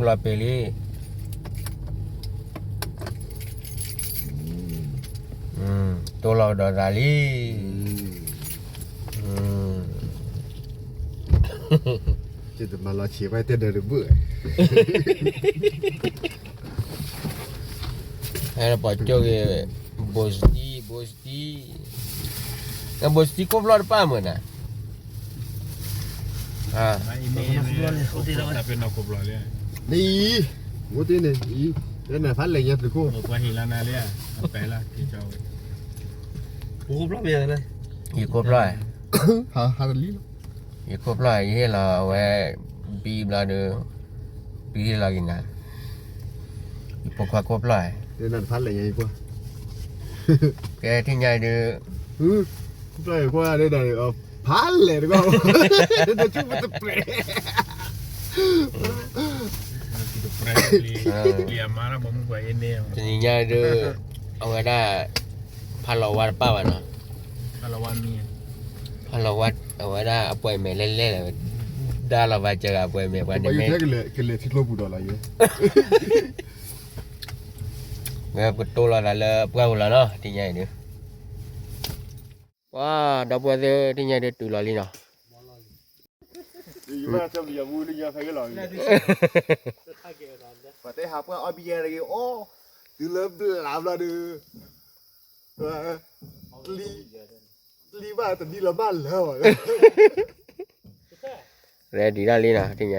လီၤပ့ၤလံ, တိၢ်လီၤကဒီးသးလံ. မၤလီၤဆံးဝဲတဲဒီးတဘၣ်, ဟဲလီၤပှၤကၠိၣ်ဂ့ၤ, ဘိစတံ ဘိစတံ, ဘိစတံခိၣ်ဖျီၣ်တပၣ်မုၢ်နၤ, န့ၣ်အံၤ, မ့ၢ်တ့ၢ်န့ၣ်အံၤ, လၢနဖးလဲၣ်ညါသုးခိၣ်, ယခိၣ်ဖျီၣ်, ယခိၣ်ဖျီၣ်, ယဟ့ၣ်လီၤအဝဲ, ဘံဘျီဒီး, ဘံဟ့ၣ်လီၤက့ၤနၤ, ယဖိခွါခိၣ်ဖျီၣ်, ကဲထံၣ်ညါအံၤဒီး, ဖးလဲၣ်တဂီၢ်, တနံၤညါအံၤဒီး, အဝဲဒၣ်, ဖးလီၤဝါတပၣ်ဘၣ်နီၤ, ဖးလီၤဝါ, အဝဲဒၣ်အပှဲၤမဲာ်လဲၣ်လဲၣ်လီၤ, ဒါလီၤဘၣ်စၢၤဂၤအပှဲၤမဲာ်ပှၤန့ၣ်မ့ၢ်, ကလဲၤထံကျိပူၤဒီးလီၤယဲ, ဝဲပကတိၢ်လီၤသးလၢပှၢ်ပူၤလီၤနီၤ ထံၣ်ညါအံၤဒီး, ပှၤဒီပုၢ်ဝဲၢ်သ့ၣ် ထံၣ်ညါအံၤဒီးတုၤလီၤလံနီၤ ပှၤတဲဟးပှၢ်အီၣ်ဘံယၤတဂ့ၤအီၣ်, တုၤလၢဘျးဘျီဒီး, ကျံဘၣ်တဒ်လီၤဘၣ်လၢၤဘၣ်, ready ဒၣ်လံနီၤ ထံၣ်ည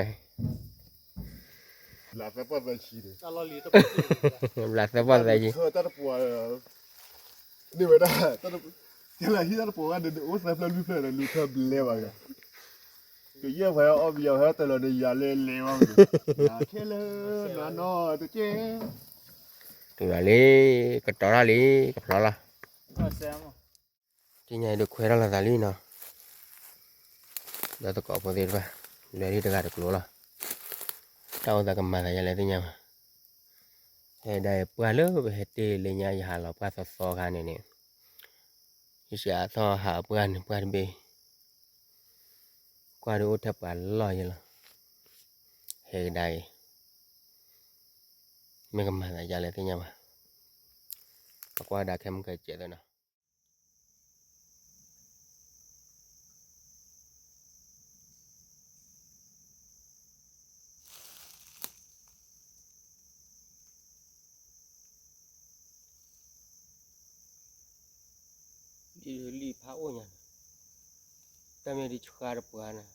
ါ, ဘျးသၢပီၢ်သၢဆံ, န့ၢ်ဝဲဒၣ်, ကဲလၢဟံၣ်တၢ်တပှီၤဘၣ်ဒီး အိၣ်သၢဖျၢၣ်လွံၢ်ဖျၢၣ်ဒီး လူၤထၢဘျဲဘၣ်ဂၤ, ကယဲၢ်ဖဲအီၣ်ဘံယၤ ဟဲတလီၤဒီးယၤလဲၤလဲၤဘၣ်, ခဲလၢာ်နနီၢ်တကဲ, တုၤလီၤလံ, ကတီၤထီၣ်လံ, ကဖျီလီၤ, ထံၣ်ညါအံၤဒီးခွဲးထီၣ်လိာ်သးလံနီၤ, ဒီးသကိးဖိသ့ၣ်တဖၣ်, လဲၤလံတဂၤတကျိၤလီၤ, တၢ်အိၣ်သးကမၤသးယါလဲၣ်သ့ၣ်ညါဘၣ်, ဟဲဒၣ်ပှၢ်လၢပဟဲတ့ၢ်လၢညါယဟးလီၤပှၢ်သီသီခါန့ၣ်န့ၣ်, ယစးထီၣ်ဟးပှၢ်န့ၣ်ပှၢ်တဘ့ၣ်, ကွၢ်ဒုးအိၣ်ထဲပှၤလီၢ်ယဲလီၤ, ဟဲကဒါအံၤ, မ့ၢ်ကမၤသးယါလဲၣ်သ့ၣ်ညါဘၣ်, ပကွၢ်ကဒါခဲမုၢ်ကဲစဲးသ့နီၤ ဒ်လံာ်ဖးအိၣ်ညါန့ၣ်, တၢ်မ့ၢ်ဒုးဆှါတပှၤန့ၣ်,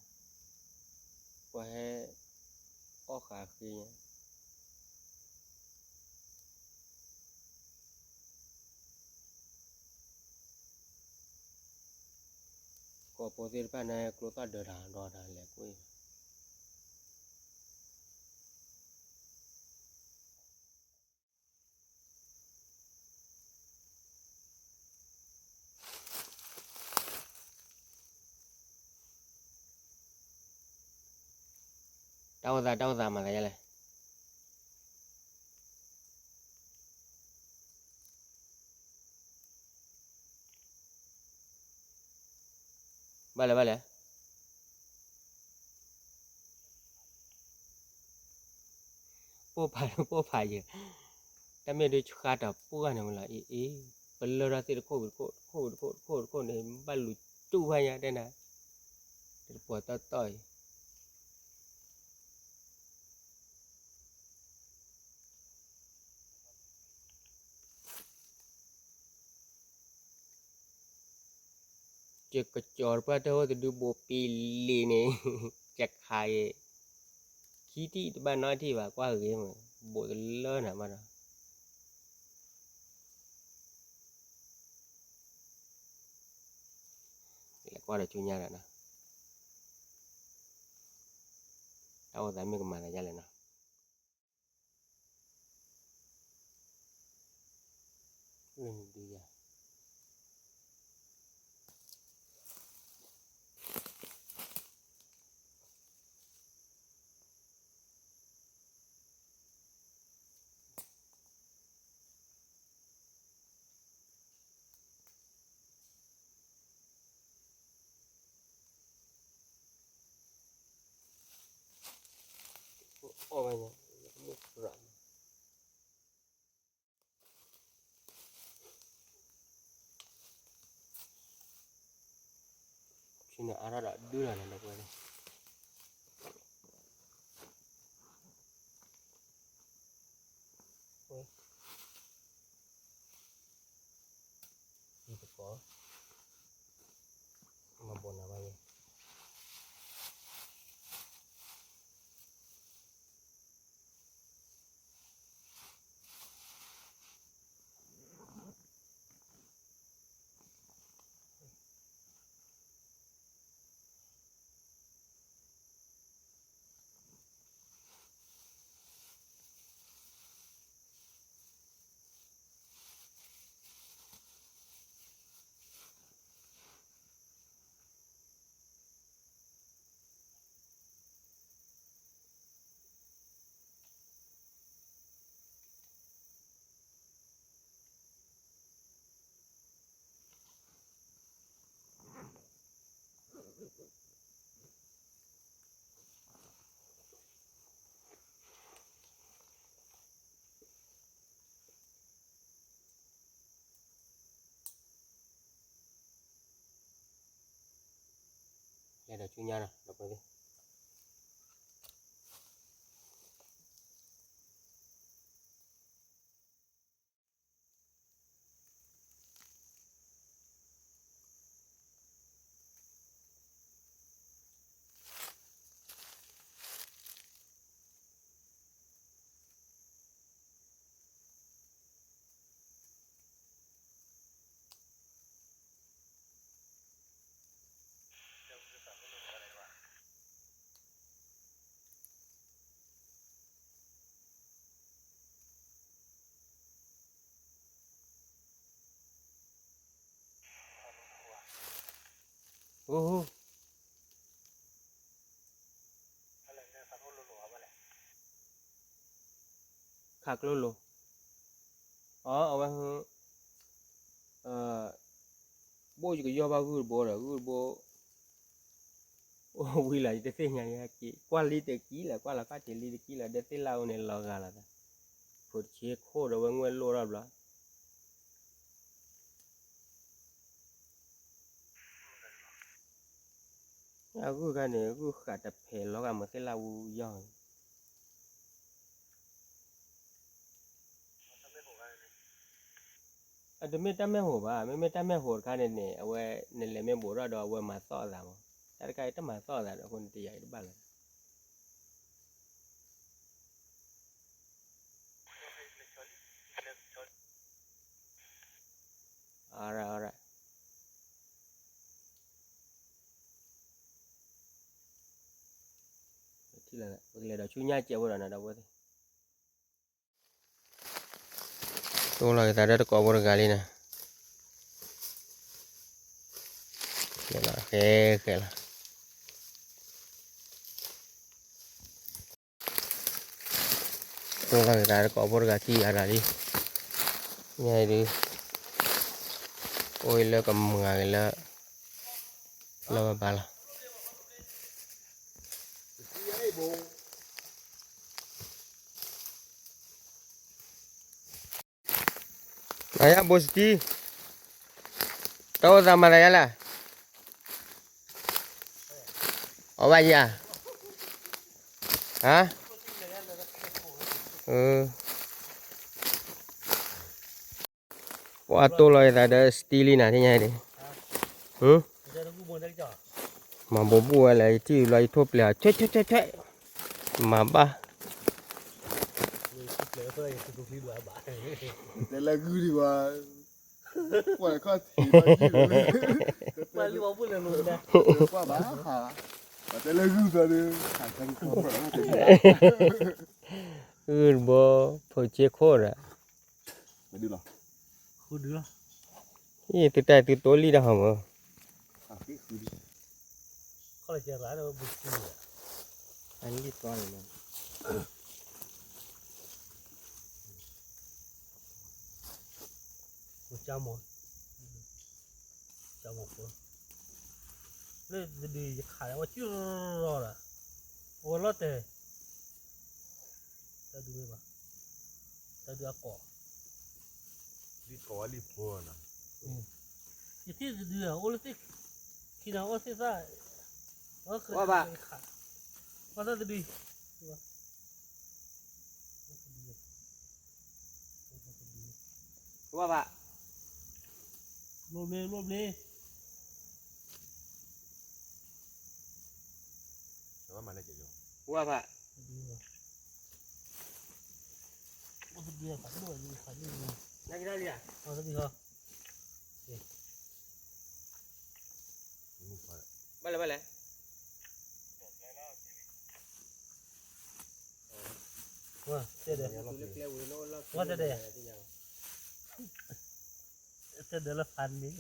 ပှၤဟဲအီၣ်ဃာ်ဃ့ညါ, ကိးဖိသ့ၣ်တဖၣ်န့ၣ် ကျိသၣ်ဒၢးတၢ်ဒီးတၢ်လဲၤကွံာ် တၢ်အိၣ်သး တၢ်အိၣ်သးမၤသးယါလဲၣ်. ဘၣ်လဲၣ်ဘၣ်လဲၣ်. ပိၢ်ဖးပိၢ်ဖးယဲၢ်, တၢ်မ့ၢ်ဒုးဆှါတၢ်ပှၢ်န့ၣ်ဝဲလီၤ အ့ၣ်အ့ၣ်, ပလၢထီၣ်သ့ၣ်တခိၣ်ဝံၤတခိၣ် တခိၣ်ဝံၤတခိၣ် တခိၣ်ဝံၤတခိၣ်န့ၣ် ဘၣ်လူၤတူၢ်ဘၣ်ညါတဲနၤ, တပှီၤတီၢ်တီၢ်အံၤ ကကၠီၤတပှၢ်တၢ်အိၣ်တဒုဘိးပံလံၤန့ၣ်, ကခးအံၤ, ခံထံၣ်တဘၣ်နီထံၣ်ဘၣ် ကွၢ်ဂ့ၤမး, ဘိးတလၢနၤဘၣ်ဒီး လဲၤကွၢ်ဒီးဆူညါဒီးနီၤ, တၢ်အိၣ်သးမ့ၢ်ကမၤသးဒ်လဲၣ်နီၤ. အီၣ်ဘၣ်ညါ အါထီၣ်ဒီးဒုၣ်လီၤန့ၣ် ဒီပုၢ်ဝဲၢ်သ့ၣ်, ယသကိး, မၤဘိးနၤဘၣ်ယဲ. လဲၤဒီးဆူညါနီၤ ဒီပုၢ်ဝဲၢ်သ့ၣ်. ခးကျိလိၤ, အီ အဝဲ ဘိၣ်ယကယီၢ်ဘၣ်ဂုၢ်တဘိဒီး ဂုၢ်တဘိ အိၣ်ဝံၤလီၤ ယတသ့ၣ်ညါယဲက့ၤ ကွၢ်လံတကံလၢၤ ကွၢ်လီၤကၢ်တ့ၢ်လံတကံလၢၤ ဒဲသ့ၣ်လၢအအိၣ်န့ၣ်လီၤဂာ်လီၤသး, ဖိတဆ့ခိၣ်ဒီးဝဲငွဲၣ်လိၣ်ထီၣ်ဘျီ အဂုၢ်ခါန့ၣ် ဂုၢ်ဃာ်တဖဲးလီၤဂာ်မ့ၢ်သ့ၣ်လၢအူယီၢ်န့ၣ် အတမ့ၢ်တၢ်မဲၢ်ဟိးဘၣ်, မ့မ့ၢ်တၢ်မဲၢ်ဟိးတခါန့ၣ်န့ၣ် အဝဲနလဲၤမ့ၢ်ဘူးထီၣ်ဒီးအဝဲမၤသီၣ်အသးမး, တၢ်တခါအံၤတမၤသီၣ်အသးဒီးအဃိန့ၣ်တယာ်အံၤတဘၣ်လၢၤ အရၣ်အရၣ် ပကလဲၤဒီးဆူညါကဲးဖိဒီးနၤဒီပုၢ်ဝဲၢ်သ့ၣ်, တိၢ်လီၤက့ၤသးဒီးတကိးဖိတဂၤလံန့ၣ်, ဃဲဃဲလီၤ တိၢ်လီၤက့ၤသးတကိးဖိတဂၤခံဂၤလီၤလံ, ညါအံၤဒုး အိၣ်အံၤလၢကမၤဂ့ၤလၢ လၢဘၣ်ဘၣ်လီၤ. မၤယါဘိစတံ, တၢ်အိၣ်သးမၤသးယါလဲၣ်, အီၣ်ဘၣ်ယါ, ဟါ, ပှၤတိၢ်လီၤအသးဒီးစတံလံနၤ ထံၣ်ညါဒံး, မၤဘိးဘူၣ်ဝဲလဲၣ် ယထံၣ်ဘျီယထိၣ်ပျဲၤအီၤ ဆွဲဆွဲဆွဲဆွဲ, မၤဘၣ် တဲလၢဂုၢ်ဒံးဘၣ်, ကွၢ်ခီၣ်ထံး, ကွၢ်ဘၣ်, တဲလၢဂုၢ်သီဒီး, ဂုၢ်တဘိ, ဖိဆ့ခိၣ်ဒီး, ဃုဒုလီၤ, ယသုတၢ်သုတိၢ်လံတၢ်ဟီမး, ခီၣ်လၢကရၢဒီးဘုစူလီၤ, အလံၣ်သီန့ၣ်လီၤ. ကၠါမီၤ, ကၠါမီၤဖိ, လၢတဒုယခးလၢအဝဲကၠူရီဒီး, အဝဲလီၤတဲာ်, တၢ်ဒုးမ့ၢ်ဘၣ်, တၢ်ဒုးအကိး, လံၣ်ထီၣ်ဝဲလံၣ်ဖိနီၤ, ယထံၣ်တဒုအိၣ်လၢသ့ၣ်, ထံနီၤအိၣ်သ့ၣ်သၣ်, ဝါဘၣ်, ဝါသၣ်တဒု, ဝါဘၣ်, ဘျိဘျ့, ဘျိဘျ့, ဝါဘၣ်, ဘၣ်လဲၣ်, ဘၣ်လဲၣ်, ဝါတဲဒဲး, ဝါတဲဒဲး, တဲဒဲးလၢဖးန့ၣ်လီၤ.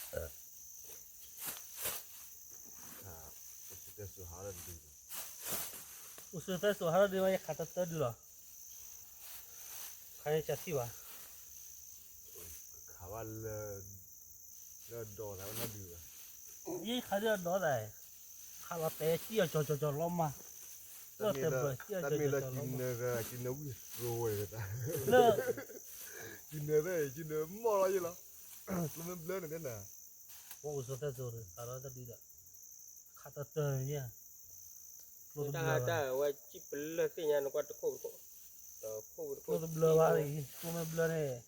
အိၣ်ဆူၣ်သဲစူၤဟးထီၣ်ဒုး, အိၣ်ဆူၣ်သဲစူၤဟးထီၣ်ဒုးဝဲ ယခးတၢ်တၢ်ဒုးလီၤ. ခါန့ၣ်ကသံၣ်ဘၣ်, ခးဘၣ်လၢ, လၢဒီးသးဝဲနီတဒုးဘၣ်, ယခးဒုးအဒီးသး, ခးလီၤတဲာ်စံၣ်အီၤကၠီၤကၠီၤကၠီၤလီၤမး, လၢတဲာ်ဘၢၣ်စံၣ်အီၤကၠီၤကၠီၤကၠီၤလီၤမး, လၢ, ကံနၢသၢ ကံနၢမီၢ်လီၤယဲလီၤ, ကျိမ့ၢ်ဘျၢန့ၣ်တဲနၤ, အိၣ်ဆူၣ်သဲစူၤ ခးလီၤတၢ်ဒုးဒီး, ခးတၢ်တၢ်န့ၣ်, ကျိတဘျၢဘၣ်, ဝဲစံၣ်ပလၢၢ်သ့ၣ်ညါနကွၢ်တခိၣ်တခိၣ်, ကျိတဘျၢဘၣ်, ကျိမ့ၢ်ဘျၢန့ၣ်,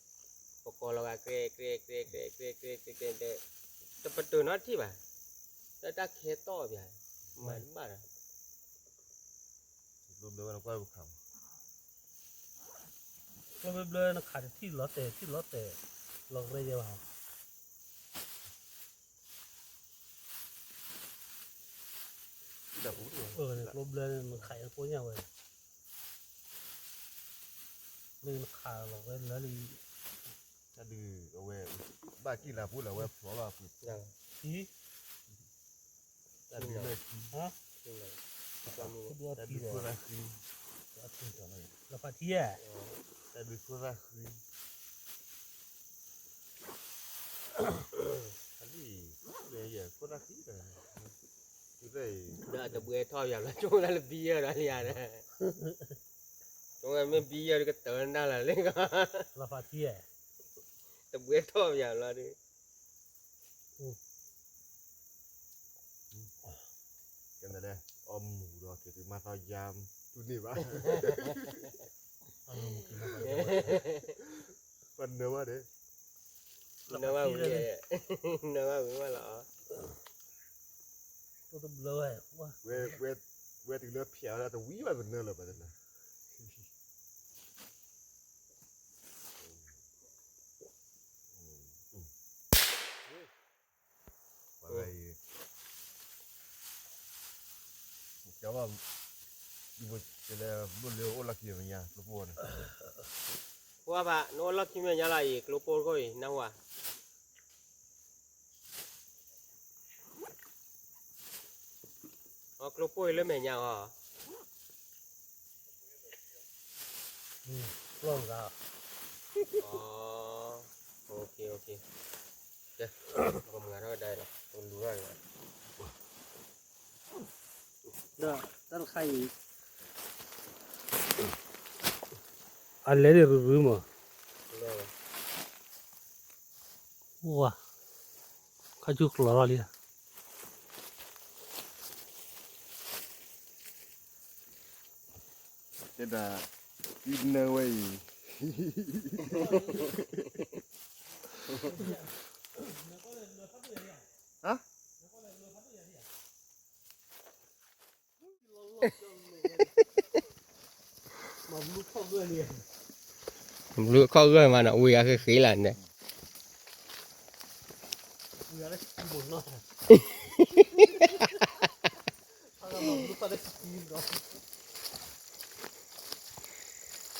ပကိးလီၤဂာ် ကြဲ ကြဲ ကြဲ ကြဲ ကြဲ ကြဲ တပတုာ်နီတထံၣ်ဘၣ်, လၢတၢ်ခဲတီၢ်ပၠး, မၤတဘၣ်ဒီး ကျိဘျၢဝဲနကွၢ်ပခးမး, ကျိဘျၢဘျၢနခးတထံၣ်လီၤတဲာ် ထံၣ်လီၤတဲာ်, လီၤရဲယဲဘၣ်, ကျိဘျၢန့ၣ် နခးအံၤကိၣ်ညၣ်ဝဲ, မ့ၢ်နခးလီၤဝဲလၢလံ, တၢ်ဒုးအဝဲ, ဘၣ်ကံၣ်လၤပူၤလၢအဝဲဖျိးလီၤအပူၤ, တၢ်ဒုးလၢခံ, တၢ်ဒုးခိၣ်သၣ်ဃံ, လီၤဖးထံဧါ, တၢ်ဒုးခိၣ်သၣ်ဃံ, အလံ, ခိၣ်သၣ်ဃံ, ဒီးတဘှဲထီၣ်ယၤလီၤ ကၠိဝဲဒၣ်လၢဘံယၢ်ဒီးလံဧါ, ကၠိဝဲမ့ၢ်ဘံယၢ်ဒီးကတၢၢ်နၢ်လၢ်လံ, လီၤဖးထံဧါ, တဘှဲထီၣ်ယၤလီၤဒီး ကဲနလဲၣ်, အီၣ်မူးဒီးက့ၤသုမၤသီယါ, တူၢ်န့ၢ်ဘၣ်, ပနၢၤဘၣ်ဒီး, နၢၤဘၣ်ဝံၤ, နၢၤဘၣ်ဝံၤဝဲလီၤ, ဝဲ, ဝဲတုၤလၢဖျဲးဝဲဒၣ်တဝံၤဘၣ်ပနၢၤလၢၤဘၣ်တနၤ ပှၤဂၤအံၤ, ကဘၣ်, ဒ်လဲၣ်ဘျိလၢအိၣ်လီၢ်ခံမဲာ်ညါ ကျိပိၢ်န့ၣ်, ဝါဘၣ် နအိၣ်လီၢ်ခံမဲာ်ညါလီၤအံၤ ကျိပိၢ်တခိၣ်အံၤ နၢ်ဟူဧါ, အကျိပိၢ်အံၤလၢမဲာ်ညါအီၤ, ပျီၢ်ဂၤ, ကဲ, ပကမၤထီၣ်ကဒါအံၤလီၤ ပကလူၤထီၣ်အံၤလီၤ, ဒီးတၢ်တခါအံၤ, အလဲၤဒ်ရုရုမး, ဝါ, ခါဆူကျီၤထီၣ်လံ, တဲဒၣ်, ဒ်နၢၤဝဲအံၤ, ဟါ ဘျုးခီၣ်ဂၢၢ်မးနီၤ ဝံၤအဃ့ဃ့လၢန့ၣ်, က့ၤထ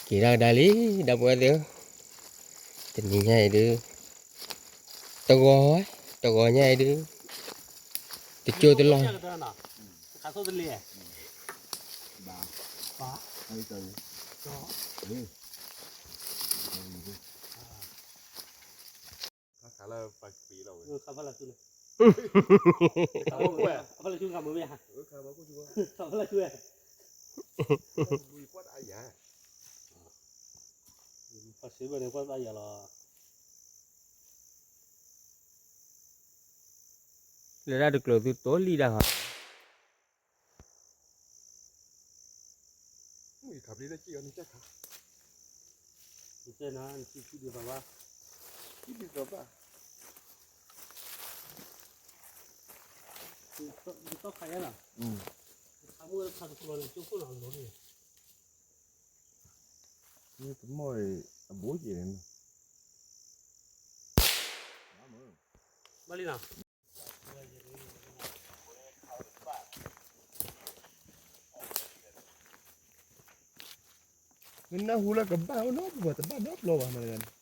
ီၣ်ကဒါလံ ဒီပုၢ်ဝဲၢ်သ့ၣ်ဧၢ, တနံၤညါအံၤဒုး, တဂီၤဝဲ, တဂီၤညါအံၤဒုး, တကၠိတလီၢ် ခါလၢပှၤကပ့ၤလီၤဝဲ, ခါဖဲလၢဆူ, ခါဖဲလၢဆူ, ခါမုၢ်ဝဲဧါ, ခါဖဲလၢဆူ, ခါဖဲလၢဆူဝဲ, ကွၢ်တအါယၤ, ကွၢ် စ့ဘၢၣ်န့ၣ်ကွၢ်သးယၤလီၤ. လၢတၢ်တကျိၤသုတိလံတၢ်ဟီ ခးပျံၤတၢ်စံၣ်အီၤန့ၣ် ကၢ်ခါ နကဲနၤ နစံၣ်စံၣ်ဒ်သိးဘၣ် စံၣ်ဒ်သိးဘၣ် ယတီၢ်ခးယဲလီၤ ခးမုၢ်ခးတကျိၤန့ၣ် ကၠိခိၣ်လီၤလီၤန့ၣ် တမီၢ်အဘိယဲၢ်န့ၣ် ဘၣ်လံနီၤ မ့ၢ်နၢ်ဟူလၢကဘၣ်ဝဲနီတဘျီ တဘၣ်နီတဘျီဘၣ်မးတဂၤန့ၣ် ခး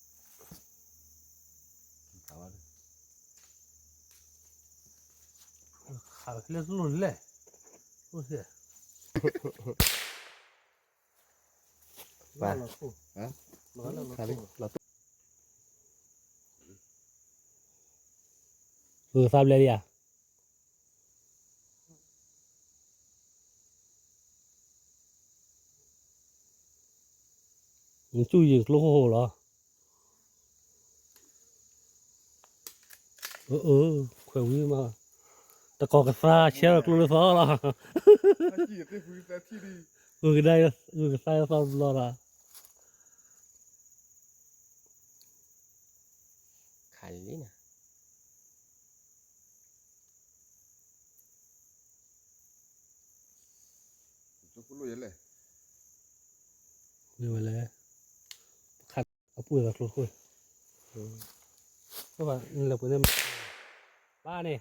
လၢလိၣ်လဲၣ် လိၣ်လဲၣ် ပှၤ ခးလၢ လီၤတိၢ် ဂုာ်သးဘျဲလံဧါ နစူၢ်ယံၤကျိခိၣ်လီၤ အၢ အၢ ခွဲးဝံၤမး တကိးကသါဆဲးကျိလၢသီလီၤ ဂုာ်ကဒါ ဂုာ်ကသါသီတဘျီလီၤ ခးလံနၤ မ့ၢ်ဝဲလဲၣ် ခးအပူၤသးကျိခိၣ် ဘၣ် နလဲၤပှဲၤန့ၣ် ဘၣ်န့ၣ်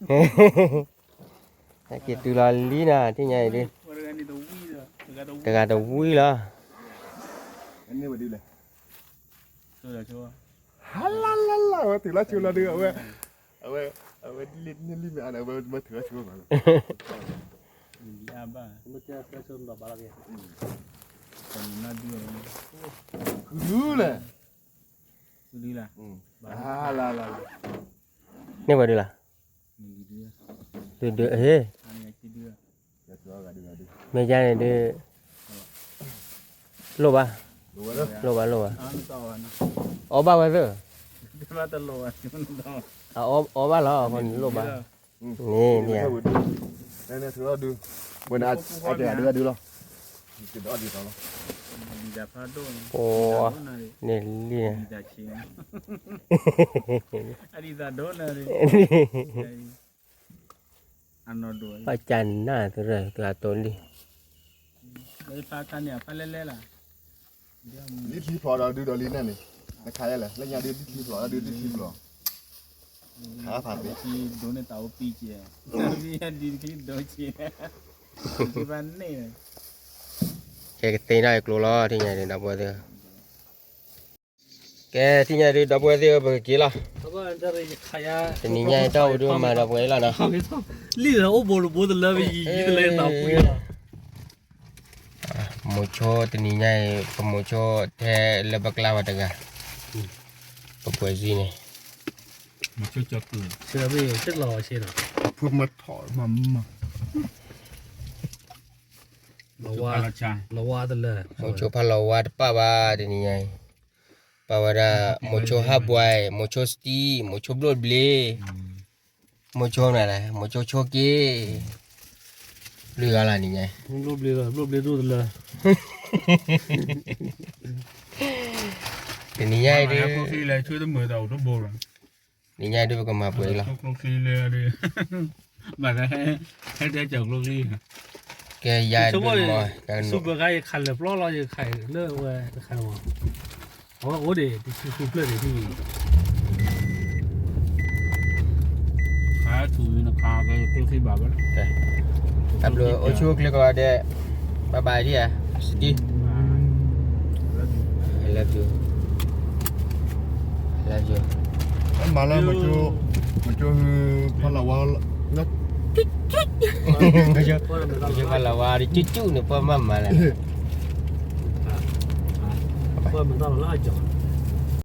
ဟဲက့ၤတုၤလီၤလံနၤ ထံၣ်ညါအံၤဒုး တဂၤတဝံၤလီၤ ဟါလၢလၢလၢ အဝဲတုၤလီၤဆိလီၤဒုး အဝဲ အဝဲ အဝဲ လံမ့ၢ်အါန့ၣ် အဝဲမၤထုးလီၤဆိဘၣ်လီၤ ကုလဲၣ် လၢလၢလၢ န့ၢ်ဝဲဒုးလီၤ ဒုးဒုးဟ့ၣ် မ့ၢ်ယါန့ၣ်ဒုး လိၣ်ဘၣ် လိၣ်ဘၣ်လိၣ်ဘၣ် အီၣ်ဘၣ်ဝဲသ့ၣ် အီၣ်ဘၣ်လီၤ အဃိန့ၣ်လိၣ်ဘၣ် န့ၣ် န့ၣ် ဝဲန့ၣ်အတဂၤဒုးဒုးလီၤ အိ န့ၣ်လံ ဘၣ်ကနၣ်သရၢၣ် သရၣ်တိလံ ဒ်ချံဖျိးဒီးဒုးဒီးလံန့ၣ်န့ၣ် နခးယဲလဲၣ် လၢညါဒုးဒ်ချံဖျိးဒီးဒုးဒ်ချံဖျိး ခးဖးသ့ ကဲကသ့ဒၣ်အကျိလီၤ ထံၣ်ညါဒုးဒီပုၢ်ဝဲၢ်သ့ၣ်ဧၢ ကဲ ထံၣ်ညါဒုးဒီပုၢ်ဝဲၢ်သ့ၣ်ဧၢ ပကက့ၤလီၤ တနံၤညါအံၤတၢ်အိၣ်ဒုးမၤဒီပုၢ်ဝဲၢ်လီၤနီၤ လံာ်လၢအိၣ်ဘိတဘိတလၢပယံၤယံၤတလဲတၢ်ပှံၤလီၤ မိၤဆိတနံၤညါအံၤ ပမိၤဆိထဲလၢပကျါဝဲတဂၤ ပပှဲၤစံန့ၣ် လီၤဝါတလၢ မိၤဆိဖးလီၤဝါတပၣ်ဘၣ်တနံၤညါအံၤ ပာ်ဝဲဒၣ် မိၤဆိဟးဘှဲး မိၤဆိစတံ မိၤဆိဘျိၣ်ဘျ့ မိၤဆိနၤလဲၣ် မိၤဆိဆိက့ လွံၢ်ဂၤလၢနံၤညါ ဘျိၣ်ဘျ့လီၤ ဘျိၣ်ဘျ့ဒိၣ်တလၢ တနံၤညါအံၤဒုး နံၤညါအံၤဒုးပကမၤပှဲၤအံၤလီၤ ကဲယၤဒုးမၤ ဆူပှဲၤခါယခးလၢာ်ပျီလီၤ ယခးလၢာ်ဝဲတခါမး အဝဲအိၣ်ဒံး တဆူဆူဖျၢၣ်ဒံး တၢ်ဘျုးအိၣ်ဆူၣ်အိၣ်ချ့ကိးဂၤဒဲး bye bye ဒံးဧါ စတံ I love you I love you မၤလၢ မိၤဆိ ဖးလီၤဝါ လၢ ကၠူၣ်ကၠူၣ် မ့ၢ်ယကလီၤဝါဒီး ကၠူၣ်ကၠူၣ်န့ၣ် ပှၤမၤမၤလဲၣ်, ပှၤမၤတၢ်လီၤလၢအကၠီၤ